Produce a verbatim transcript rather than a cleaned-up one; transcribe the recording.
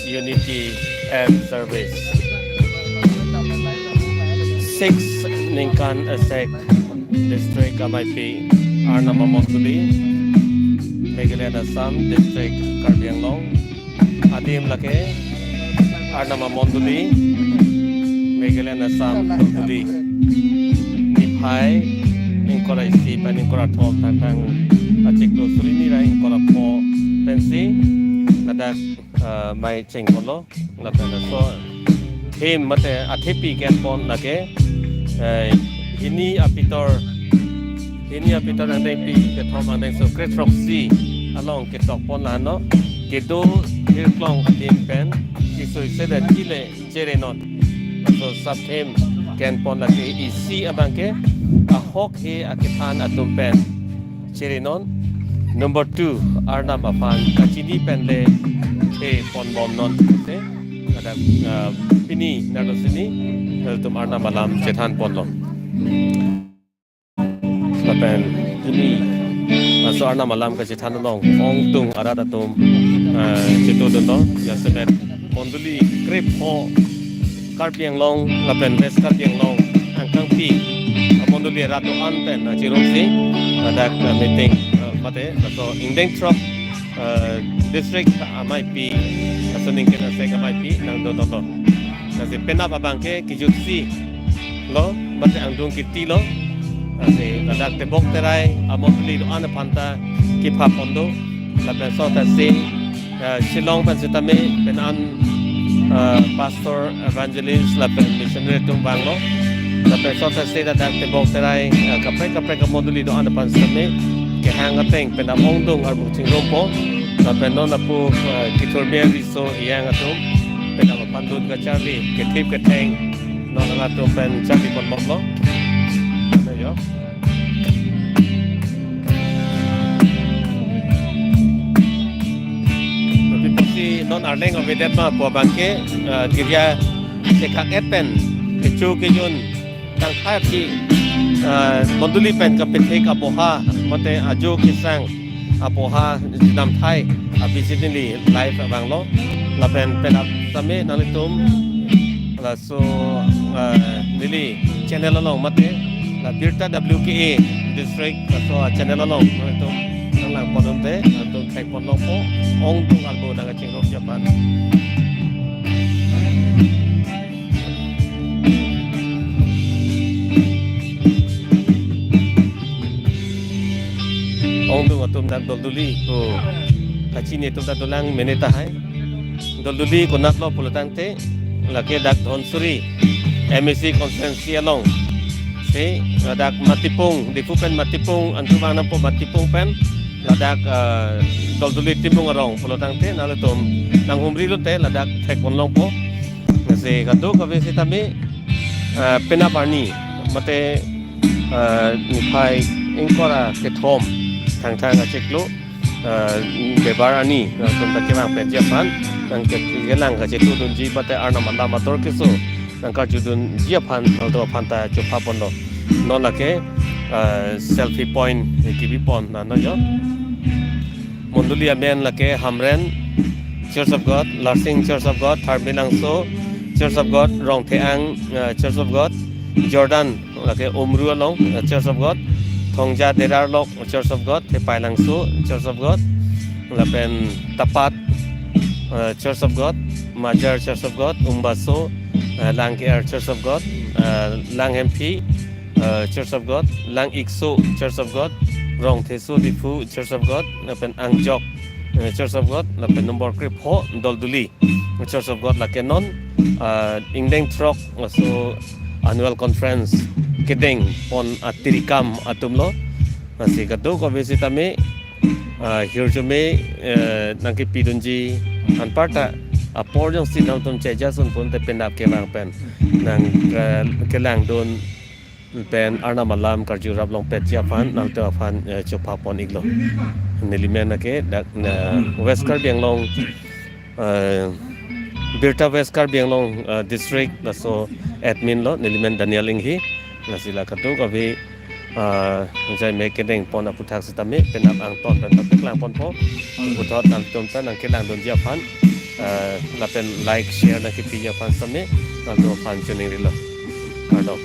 Unity and Service. Six ningkan asek district amaipi Arnam Amondoli, Meghalaya Assam district Karbi Anglong. Adim lake Arnam Amondoli, Meghalaya Assam Mondoli. Niphai ingkoi ra isi pen ingkoi ra thom thangthang achiklo suri hini ra ingkoi ra pho pensi ladak, ah, mei chengponlo, lapen laso theme mate athepi kenpon lake, eh, hini apitor, hini apitor angdengpi kethom angdengso krethroksi along ketokpon lahenlo, kedo hirklong adim pen, isui sedet chile cherenon. Laso sub-theme kenpon lake isi abangke ahok he akethan atum pen cherenon. Number two, Arnam aphan kachini pen le the ponbomnon te. Ladak, ah, pini nado sini, eh, tum Arnam alam chethanponlo. Lapen pini laso Arnam alam kachethan along ongdung arat atum, eh, chetudunlo, jasemet mondoli krepho Karbi Anglong lapen West Karbi Anglong angkangpi amondoli arat do-an pen, eh, chirumsi, eh, dak, eh, meeting, eh, mate laso ingdeng throk, eh, district amaipi laso ningkan asek amaipi nangdodotlo. Lasi penap abangke kejutsilo, mate angdung kitilo. Lasi ladak tebok terai amondoli do-an aphanta kepha pon do. Lapen sota si, eh, Shillong pen setame pen an, eh, pastor, evangelist lapen missionary atum vanglo. Lapen sota si ladak tebok terai, eh, kaprek kaprek amondoli do-an aphan setame kehang ateng penap ongdung armu chingrumpo. Lapen non lapu, eh, kithurmi riso iyang atum penap aphan dun kacharli, kethip ketheng non latum pen charliponbomlo. Ano yo. Tapi pasti non Arleng avedet ma pu abangke, eh, Girja Sekhak et pen kecho kejun tangthai aphi, eh, mondoli pen kapethek apoha mate ajo kesang apoha jinam thai aphi si neli live vanglo. Lapen penap tame nanglitum laso, eh, neli channel along mate la Birta W K A district laso channel along nanglitum nanglangpon unte, nanglitum thekponlongpo, ongdung armu nangkachingrum aphan. Ongdung atum dak Dolduli, oh, kachini atum dak dolang mene tahai. Dolduli konatlo pulotangte, lake dak Dhansiri M A C constituency along. Si, dak Matipung, Diphu pen Matipung, antu vang nangpo Matipung pen, ladak, eh, Dolduli Timung arong pulotangte, nanglitum nanghumri lote, ladak thekponlongpo. Lasi kadokave setame, eh, penap arni, mate, eh, niphai ingkoi ra kethom thangthang achiklo, eh, Debar arni, nangtum ta kevang petji aphan, nangke-, kelang kachetudunji, mate Arnam alam ator keso nangkarjudunji aphan, nangtum aphanta chophaponlo. Non lake, eh, selfie point, eh, kebipon, na, no, yo. Mondoli amen lake Hamren Church of God, Larsing Church of God, Tharmelangso Church of God, Rongtheang, eh, Church of God, Jordan lake Umru along, eh, Church of God, Thongja Derarlok Church of God, Thepailangso Church of God, lapen Tapat, eh, Church of God, Majar Church of God, Umbaso, eh, Langkear Church of God, eh, Langhemphi, eh, Church of God, Lang-ikso Church of God, Rongtheso Diphu Church of God, lapen Angjok, eh, Church of God, lapen nombor krepho Dolduli Church of God lake non, eh, ingdeng throk laso annual conference kedengpon atirikam atumlo. Lasi kadokave setame, eh, hirjume, eh, nangkepidunji anparta apor jongsi nangtum chejasun pon te penap kevang pen nang, eh, kelangdun pen Arnam alam karju raplong petji aphan nangtum aphan, eh, chophapon iklo. Nelimen lake dak, eh, West Karbi Anglong, eh, Birta West Karbi Anglong, eh, District laso admin lo, nelimen Daniel Inghi. Lasi la kadokave, eh, jaime kedengpon aputhak setame penap angton pen paklangponpo. Puthot nangtum ta nangkelangdunji aphan ah, lapen like, share nangkepiji aphan sitame nangtum aphan choningrilo. Kardom.